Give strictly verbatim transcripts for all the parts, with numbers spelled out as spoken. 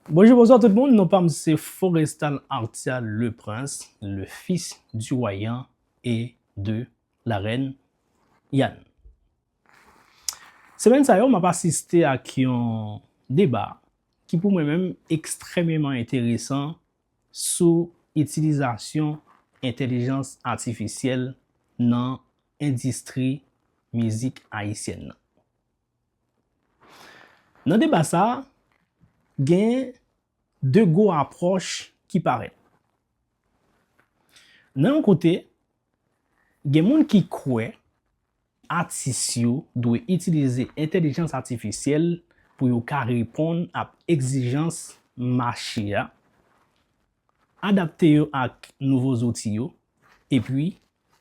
Bonjou, bonswa tout moun. Non pa m se Forestal Artia le Prince, le fils du royaume et de la reine Yàn. Semèn sa yo, m ap asiste ak yon deba ki pou mwen menm ekstrèmeman enteresan sou itilizasyon entèlijans atifisyèl nan endistri mizik ayisyèn nan. Nan deba sa a, gen de gwo apwòch ki parèt. Nan yon kote, gen moun ki kwè atis yo dwe itilize entèlijans atifisyèl pou yo ka reponn ap egzijans mache a, adapte yo ak nouvo zouti yo, epi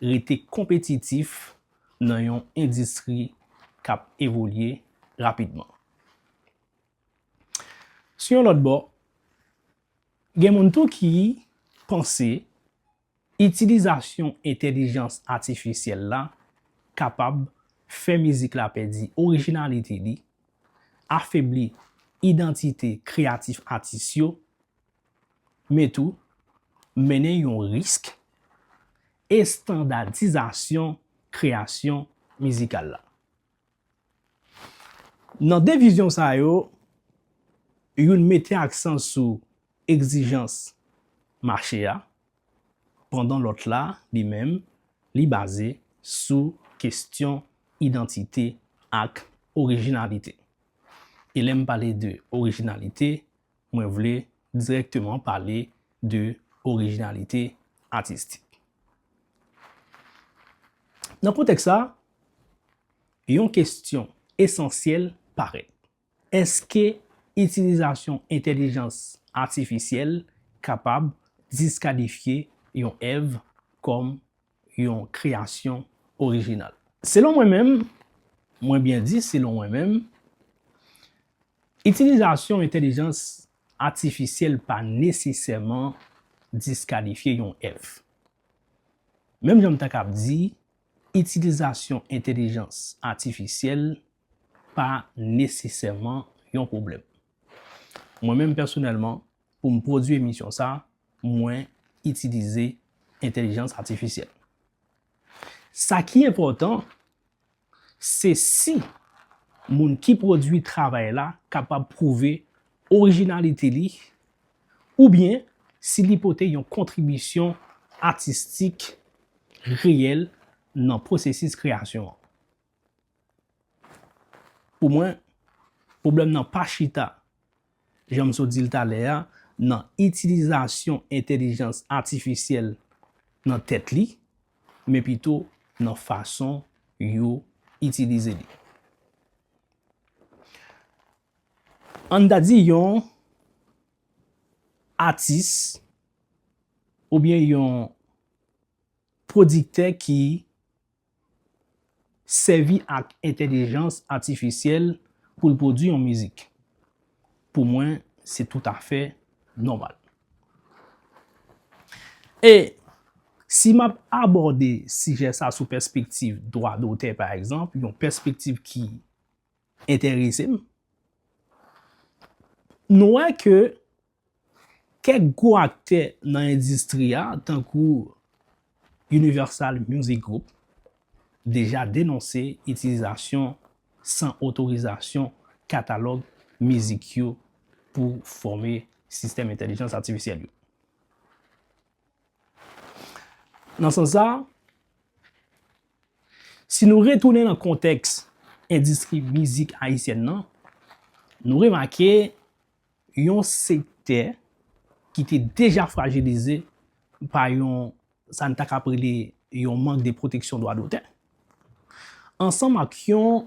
rete konpetitif nan yon endistri k ap evolye rapidman. Sou yon lòt bò, gen moun tou ki panse itilizasyon entèlijans atifisyèl la kapab fè mizik la pèdi orijinalite li, afebli idantite kreyatif atis yo, men tou mennen yon risk estandadizasyon kreyasyon mizikal la. Nan de vizyon sa yo, youn mete aksan sou egzijans mache a, pandan lòt la, li menm, li baze sou kesyon idantite ak orijinalite. E lè m pale de orijinalite, mwen vle dirèkteman pale de orijinalite atistik. Nan kontèks sa, yon kesyon esansyèl parèt. Èske itilizasyon entèlijans atifisyèl kapab diskalifye yon èv kòm yon kreyasyon orijinal? Selon mwen menm, mwen byen di selon mwen menm, itilizasyon entèlijans atifisyèl pa nesesèman diskalifye yon èv. Menm jan m ta kab di, itilizasyon entèlijans atifisyèl pa nesesèman yon pwoblèm. Mwen menm pèsonèlman, pou m pwodui emisyon sa, mwen itilize entèlijans atifisyèl. Sa ki enpòtan, se si moun ki pwodui travay la kapab pwouve orijinalite li, oubyen si li pote yon kontribisyon atistik reyèl nan pwosesis kreyasyon an. Pou mwen, pwoblèm nan pa chita, jan m sot di l talè a, nan itilizasyon entèlijans atifisyèl nan tèt li, men pito nan fason yo itilize li. Ann ta di yon atis oubyen yon pwodiktè ki sèvi ak entèlijans atifisyèl pou l pwodui yon mizik. Pou mwen, se toutafè nòmal. E si m ap abòde sijè sa sou pèspektiv dwa dotè, pa egzanp, yon pèspektiv ki enterese m, nou wè ke kèk gwo aktè nan endistri a, tankou Universal Music Group, deja denonse itilizasyon san otorizasyon katalòg mizik yo pou fòme sistèm entèlijans atifisyèl yo. Nan sans sa, si nou retounen nan kontèks endistri mizik ayisyèn nan, nou remake yon sektè ki te deja frajilize pa yon, sa n ta kab rele yon mank de pwoteksyon dwa dotè, ansanm ak yon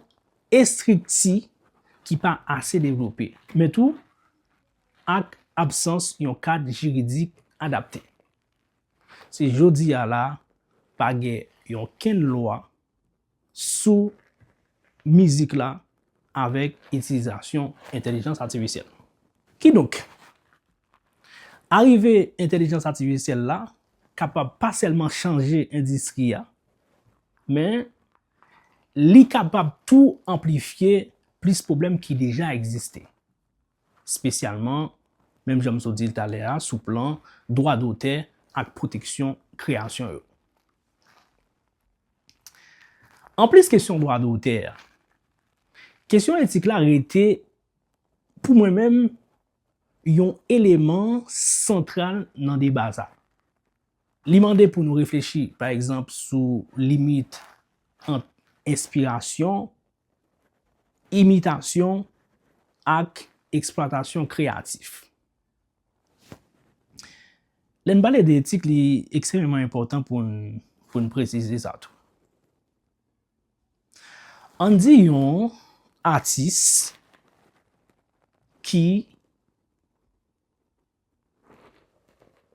estrikti ki pa ase devlope, men tou ak absans yon kad jiridik adapte. Se jodi a la, pa gen yon kenn lwa sou mizik la avèk itilizasyon entèlijans atifisyèl. Kidonk, arive entèlijans atifisyèl la kapab pa sèlman chanje endistri a, men li kapab tou anplifye plis pwoblèm ki deja egziste, espesyalman menm jan m sot di l talè a, sou plan dwa dotè ak pwoteksyon kreyasyon yo. Anplis kesyon dwa dotè a, kesyon etik la rete, pou mwen menm, yon eleman santral nan deba sa. Li mande pou nou reflechi, pa egzanp, sou limit ant enspirasyon, imitasyon ak eksplwatasyon kreyatif. Lè n pale de etik, li ekstrèmeman enpòtan pou n, pou n presize sa tou. Ann di yon atis ki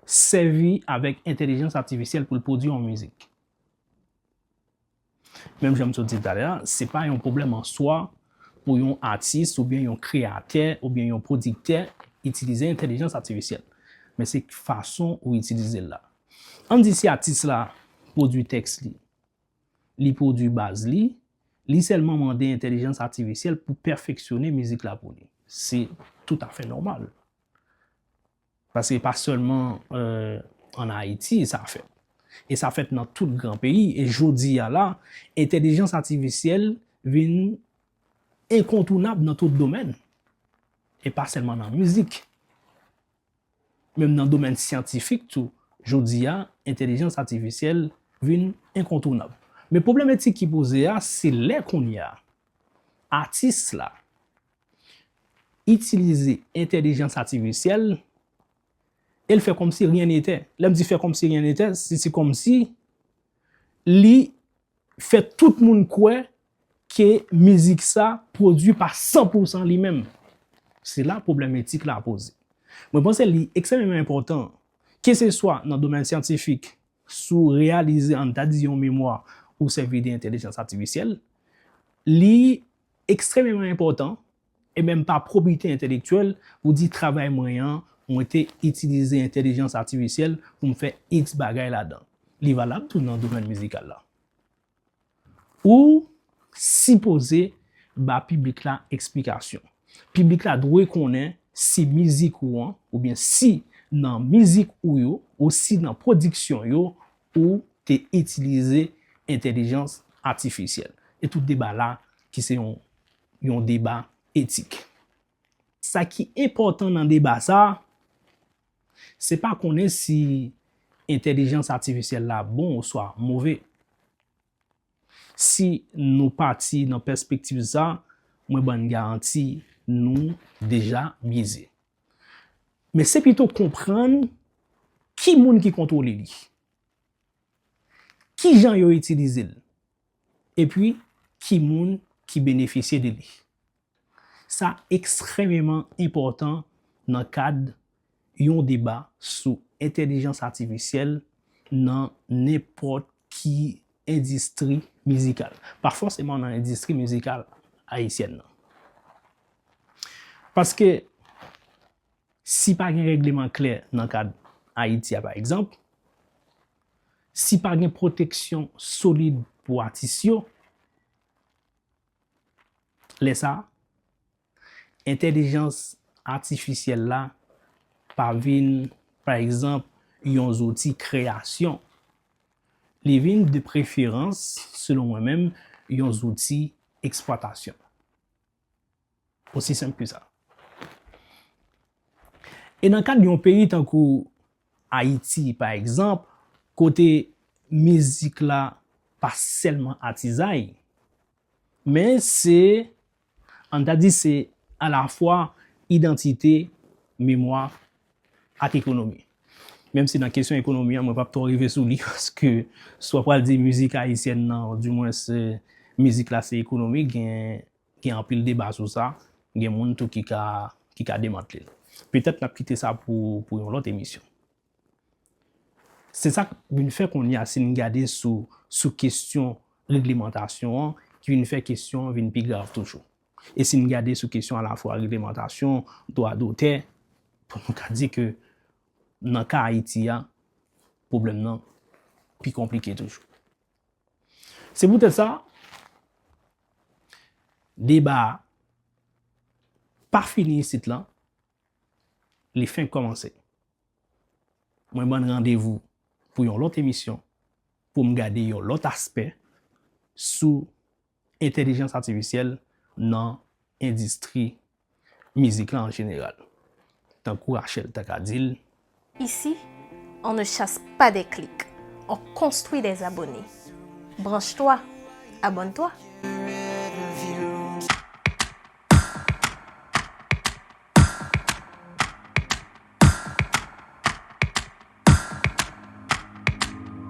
sèvi avèk entèlijans atifisyèl pou l pwodui yon mizik. Menm jan m sot di talè a, se pa yon pwoblèm an swa pou yon atis oubyen yon kreyatè oubyen yon pwodiktè itilize entèlijans atifisyèl. Men se fason ou itilize l la. Ann di si atis la pwodui tèks li, li pwodui baz li, li sèlman mande entèlijans atifisyèl pou pèfeksyone mizik la pou li. Se toutafè nòmal. Paske pa sèlman, euh, ann Ayiti sa fèt. E sa fèt nan tout gran peyi. E jodi a la, entèlijans atifisyèl vin enkontounab nan tout domèn. E pa sèlman nan mizik. Menm nan domèn syantifik tou, jodi a, entèlijans atifisyèl vin enkontounab. Men pwoblèm etik ki poze a, se lè kounye a, atis la itilize entèlijans atifisyèl e l fè kòmsi rien n'était. Lè m di fè kòmsi rien n'était, se, se kòmsi li fè tout moun kwè ke mizik sa pwodui pa san pou san li menm. Se la pwoblèm etik la poze. Mwen panse li ekstrèmeman enpòtan, keseswa nan domèn syantifik, si w reyalize, ann ta di, yon memwa ou sèvi de entèlijans atifisyèl, li ekstrèmeman enpòtan e menm pa pwobite entèlektyèl pou di travay mwen an, mwen te itilize entèlijans atifisyèl pou m fè X bagay ladan. Li valab tou nan domèn mizikal la. Ou sipoze ba piblik la eksplikasyon. Piblik la dwe konnen si mizik ou an, oubyen si nan mizik ou yo, ou si nan pwodiksyon yo, ou te itilize entèlijans atifisyèl. E tout deba la ki se yon, yon deba etik. Sa ki enpòtan nan deba sa, se pa konnen si entèlijans atifisyèl la bon oswa move. Si nou pati nan pèspektiv sa, mwen ban n garanti nou deja byenze. Men se pito konprann ki moun ki kontwole li, ki jan yo itilize l, epi ki moun ki benefisye de li. Sa ekstrèmeman enpòtan nan kad yon deba sou entèlijans atifisyèl nan nenpòt ki endistri mizikal. Pa fòseman nan endistri mizikal ayisyèn nan. Paske si pa gen règleman klè nan kad Ayiti a, pa egzanp, si pa gen pwoteksyon solid pou atis yo, lè sa a, entèlijans atifisyèl la pa vin, pa egzanp, yon zouti kreyasyon. Li vin, de preferans, selon mwen menm, yon zouti eksplwatasyon. Osi senp ke sa. E nan kad yon peyi tankou Ayiti, pa egzanp, kote mizik la pa sèlman atizay, men se, ann ta di, se alafwa idantite, memwa ak ekonomi. Menm si nan kesyon ekonomi an, mwen p ap twò rive sou li, paske si w pral di mizik ayisyèn nan, dimwens, mizik la se ekonomik, gen, gen anpil deba sou sa, gen moun tou ki ka, ki ka demantle l. Petèt n ap kite sa pou, pou yon lòt emisyon. Se sa k vin fè kounye a, si n gade sou, sou kesyon reglemantasyon an, ki vin fè kesyon an vin pi grav toujou. E si n gade sou kesyon alafwa reglemantasyon, dwa dotè, pou nou ka di ke nan ka Ayiti a, pwoblèm nan pi konplike toujou. Se poutèt sa, deba a pa fini isit la. li fenk kòmanse. Mwen ban n randevou pou yon lòt emisyon pou m gade yon lòt aspè sou entèlijans atifisyèl nan endistri mizik la an jeneral. Tankou Rachel ta ka di l, Ici, on ne chasse pas des clics, on construit des abonnés. Branche-toi, abonne-toi.